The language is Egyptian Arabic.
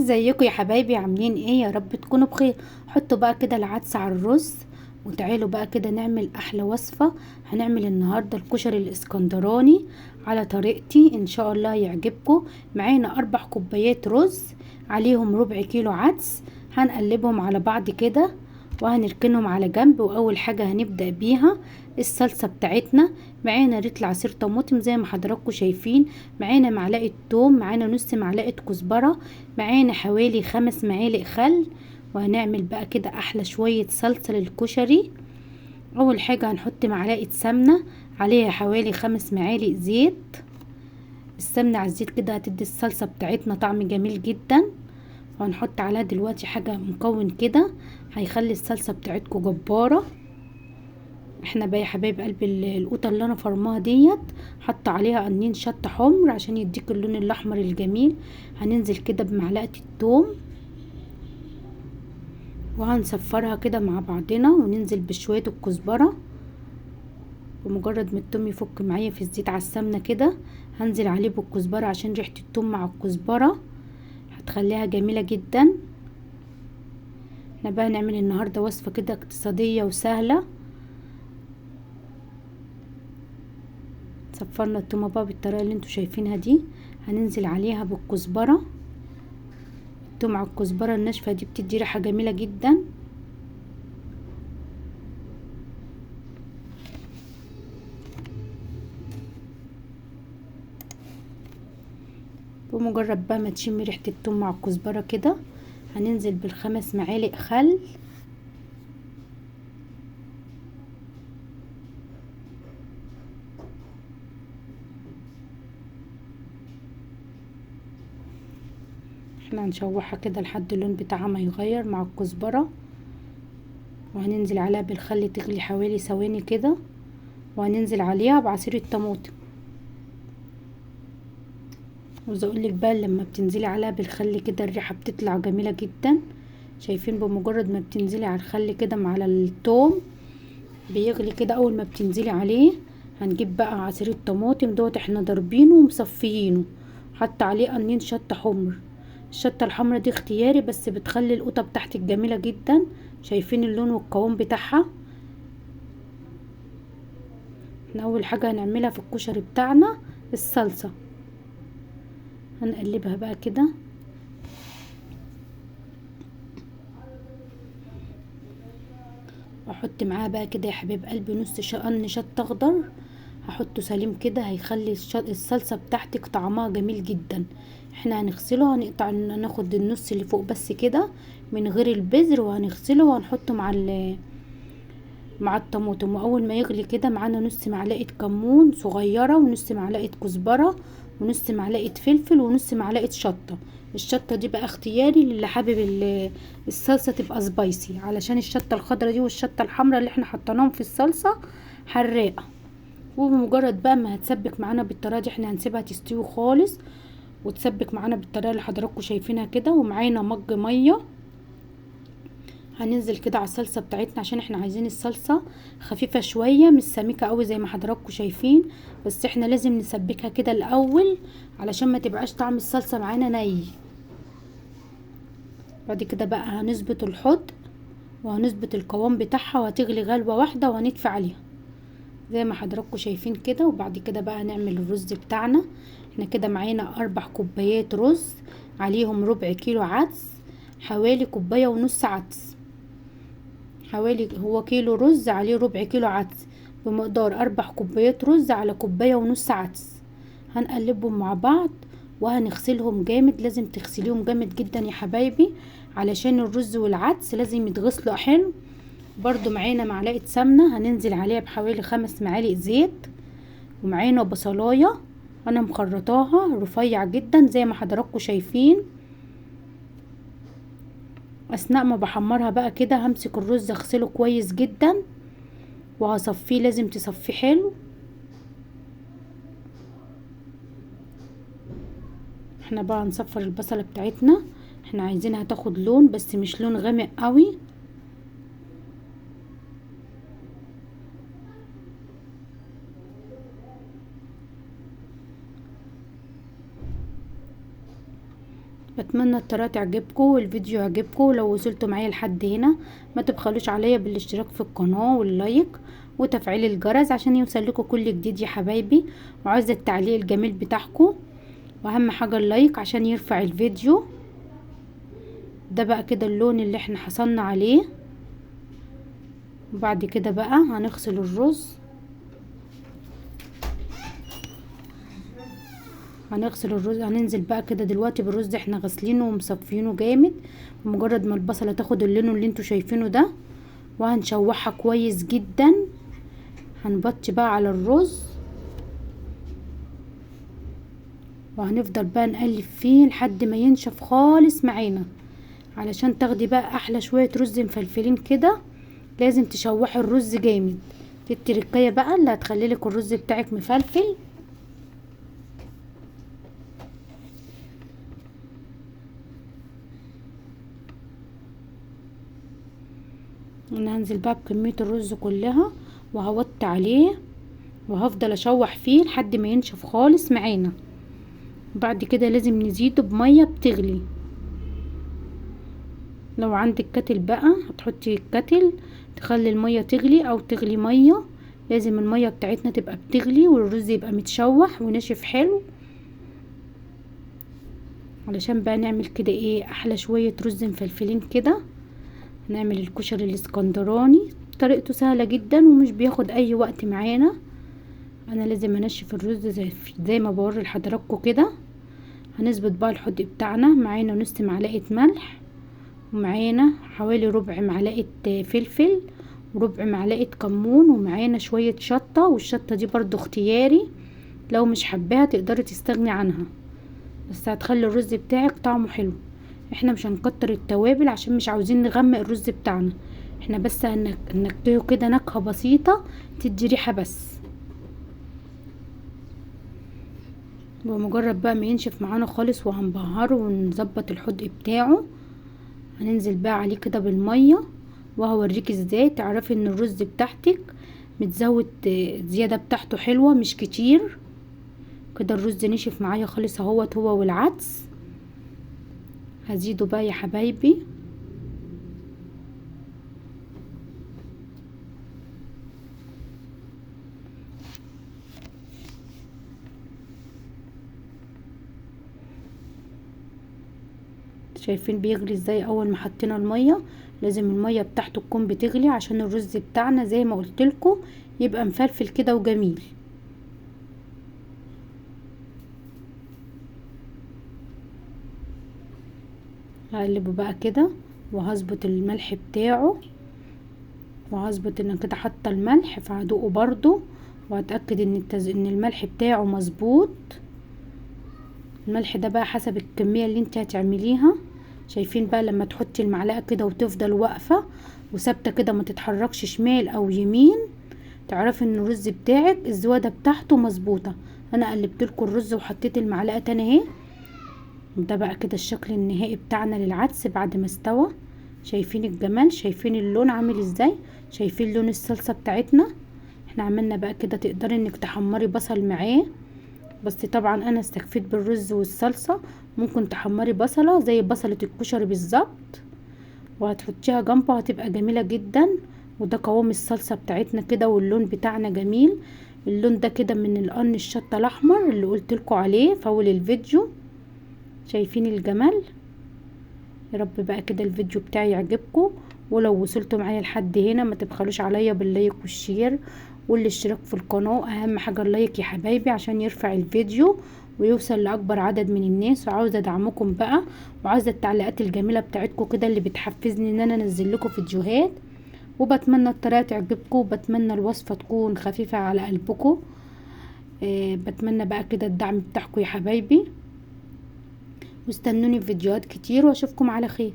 ازيكم يا حبايبي؟ عاملين ايه؟ يا رب تكونوا بخير. حطوا بقى كده العدس على الرز وتعالوا بقى كده نعمل احلى وصفة. هنعمل النهاردة الكشري الاسكندراني على طريقتي، ان شاء الله يعجبكم. معانا 4 كوبايات رز عليهم ربع كيلو عدس، هنقلبهم على بعض كده وهنركنهم على جنب. واول حاجة هنبدأ بيها الصلصة بتاعتنا. معانا رتل عصير طماطم زي ما حضراتكم شايفين، معانا معلقة توم، معانا نص معلقة كزبرة، معانا حوالي 5 معالق خل. وهنعمل بقى كده احلى شوية صلصة للكشري. اول حاجة هنحط معلقة سمنة عليها حوالي 5 معالق زيت. السمنة على الزيت كده هتدي الصلصة بتاعتنا طعم جميل جدا. وهنحط عليها دلوقتي حاجة مكون كده هيخلي الصلصة بتاعتكم جبارة. احنا بقى يا حبايب قلب القوطة اللي انا فرماها ديت حط عليها قرنين شطة حمر عشان يديك اللون الاحمر الجميل. هننزل كده بمعلقة التوم وهنصفرها كده مع بعضنا، وننزل بشوية الكزبرة. بمجرد ما التوم يفك معايا في الزيت على السمنة كده هنزل عليه بالكزبرة عشان ريحة التوم مع الكزبرة هتخليها جميلة جدا. احنا بقى نعمل النهاردة وصفة كده اقتصادية وسهلة. صفرنا التومة بقى بالطريقة اللي انتوا شايفينها دي، هننزل عليها بالكزبرة. التوم على الكزبرة الناشفة دي بتدي ريحة جميلة جدا. بمجرد بقى ما تشم ريحة التوم مع الكزبرة كده هننزل بال5 معالق خل. احنا هنشوحها كده لحد اللون بتاعها ما يغير مع الكزبرة، وهننزل عليها بالخل تغلي حوالي ثواني كده، وهننزل عليها بعصير الطماطم. عاوزه اقول لك بقى لما بتنزلي عليها بالخل كده الريحه بتطلع جميله جدا. شايفين بمجرد ما بتنزلي على الخل كده مع التوم بيغلي كده اول ما بتنزلي عليه. هنجيب بقى عصير الطماطم دوت احنا ضاربينه ومصفيينه، حط عليه قرنين شطه حمر. الشطه الحمرا دي اختياري بس بتخلي القوطه بتاعتك جميله جدا. شايفين اللون والقوام بتاعها. احنا اول حاجه هنعملها في الكشري بتاعنا الصلصه، هنقلبها بقى كده. واحط معاها بقى كده يا حبيب قلبي نص قرن شطه اخضر، هحطه سليم كده هيخلي الصلصه بتاعتك طعمها جميل جدا. احنا هنغسله، هنقطع ناخد النص اللي فوق بس كده من غير البذر، وهنغسله وهنحطه مع الطماطم. واول ما يغلي كده معانا نص معلقه كمون صغيره ونص معلقه كزبره ونص معلقه فلفل ونص معلقه شطه. الشطه دي بقى اختياري للي حابب الصلصه تبقى سبايسي، علشان الشطه الخضراء دي والشطه الحمراء اللي احنا حطيناهم في الصلصه حراقه. وبمجرد بقى ما هتسبك معانا بالطريقه دي احنا هنسيبها تستوي خالص وتسبك معانا بالطريقه اللي حضراتكم شايفينها كده. ومعانا مج ميه هننزل كده على الصلصه بتاعتنا عشان احنا عايزين الصلصه خفيفه شويه مش سميكه قوي زي ما حضراتكم شايفين، بس احنا لازم نسبكها كده الاول علشان ما تبقاش طعم الصلصه معانا ني. بعد كده بقى هنظبط الحوض وهنظبط القوام بتاعها، وهتغلي غلوه واحده وهنطفي عليها زي ما حضراتكم شايفين كده. وبعد كده بقى هنعمل الرز بتاعنا. احنا كده معانا 4 كوبايات رز عليهم ربع كيلو عدس، حوالي كوبايه ونص عدس، حوالي هو كيلو رز عليه ربع كيلو عدس، بمقدار 4 كوبايات رز على كوبايه ونص عدس. هنقلبهم مع بعض وهنغسلهم جامد، لازم تغسليهم جامد جدا يا حبايبي علشان الرز والعدس لازم يتغسلوا حلو. برضو معانا معلقه سمنه هننزل عليها بحوالي 5 معالق زيت، ومعانا بصلايه انا مخرطاها رفيع جدا زي ما حضراتكم شايفين. اثناء ما بحمرها بقى كده همسك الرز اغسله كويس جدا وهصفيه، لازم تصفيه حلو. احنا بقى هنصفر البصله بتاعتنا، احنا عايزينها تاخد لون بس مش لون غامق قوي. بتمنى الطريقة تعجبكم والفيديو يعجبكم. لو وصلتوا معايا لحد هنا ما تبخلوش عليا بالاشتراك في القناة وال like وتفعيل الجرس عشان يوصل لكم كل جديد يا حبايبي. وعايزه التعليق الجميل بتاعكم، واهم حاجة ال like عشان يرفع الفيديو. ده بقى كده اللون اللي احنا حصلنا عليه. وبعد كده بقى هنغسل الرز، هننزل بقى كده دلوقتي بالرز ده احنا غسلينه ومصفينه جامد. بمجرد ما البصله تاخد اللون اللي انتوا شايفينه ده، وهنشوحها كويس جدا. هنبطي بقى على الرز وهنفضل بقى نقلب فيه لحد ما ينشف خالص معانا، علشان تاخدي بقى احلى شوية رز مفلفلين كده. لازم تشوحي الرز جامد، دي التركية بقى اللي هتخلي لك الرز بتاعك مفلفل. انا هنزل بقى بكمية الرز كلها وهوطي عليه وهفضل اشوح فيه لحد ما ينشف خالص معانا. بعد كده لازم نزيده بميه بتغلي. لو عندك كتل بقى هتحطي الكتل، تخلي المية تغلي او تغلي مية. لازم المية بتاعتنا تبقى بتغلي والرز يبقى متشوح ونشف حلو، علشان بقى نعمل كده ايه احلى شوية رز مفلفلين كده. نعمل الكشري الاسكندراني، طريقته سهلة جدا ومش بياخد اي وقت معانا. انا لازم انشف الرز زي ما بوري لحضراتكم كده. هنظبط بقى الحدق بتاعنا. معانا نص معلقه ملح، ومعانا حوالي ربع معلقه فلفل، وربع معلقه كمون، ومعانا شوية شطه، والشطه دي برضو اختياري، لو مش حباها تقدري تستغني عنها، بس هتخلي الرز بتاعك طعمه حلو. احنا مش هنكتر التوابل عشان مش عاوزين نغمق الرز بتاعنا، احنا بس هنكتره كده نكهة بسيطة تدي ريحه بس. بمجرد بقى ما ينشف معانا خالص وهنبهره ونظبط الحدق بتاعه، هننزل بقى عليه كده بالمية. وهوريك ازاي تعرفي ان الرز بتاعتك متزود الزيادة بتاعته حلوة مش كتير كده. الرز نشف معايا خالص اهوت هو والعدس. هزيده بقى يا حبايبي. شايفين بيغلي ازاي اول ما حطينا المية؟ لازم المية بتاعته تكون بتغلي عشان الرز بتاعنا زي ما قلتلكوا يبقى مفلفل كده وجميل. هقلبه بقى كده وهظبط الملح بتاعه، وهظبط ان كده حاطه الملح فهدوقه برضو، وهتاكد ان الملح بتاعه مظبوط. الملح ده بقى حسب الكمية اللي انت هتعمليها. شايفين بقى لما تحطي المعلقة كده وتفضل واقفة وثابتة كده ما تتحركش شمال او يمين، تعرفي ان الرز بتاعك الزواده بتاعته مظبوطة. انا قلبت لكم الرز وحطيت المعلقة تاني اهي. ده بقى كده الشكل النهائي بتاعنا للعدس بعد ما استوى. شايفين الجمال؟ شايفين اللون عامل ازاي؟ شايفين لون الصلصه بتاعتنا؟ احنا عملنا بقى كده. تقدري انك تحمري بصل معاه، بس طبعا انا استكفيت بالرز والصلصه. ممكن تحمري بصله زي بصله الكشري بالظبط وهتحطيها جنبه، هتبقى جميلة جدا. وده قوام الصلصه بتاعتنا كده، واللون بتاعنا جميل. اللون ده كده من القرن الشطه الاحمر اللي قلت لكم عليه في اول الفيديو. شايفين الجمال؟ يا رب بقى كده الفيديو بتاعي يعجبكم. ولو وصلتوا معايا لحد هنا ما تبخلوش عليا بال like وال share والاشتراك في القناة. اهم حاجة ال like يا حبايبي عشان يرفع الفيديو ويوصل لاكبر عدد من الناس. وعاوزه ادعمكم بقى، وعاوزه التعليقات الجميلة بتاعتكم كده اللي بتحفزني ان انا انزل لكم فيديوهات. وبتمنى الطريقة تعجبكم، وبتمنى الوصفة تكون خفيفة على قلبكم. بتمنى بقى كده الدعم بتاعكم يا حبايبي، واستنوني في فيديوهات كتير، واشوفكم على خير.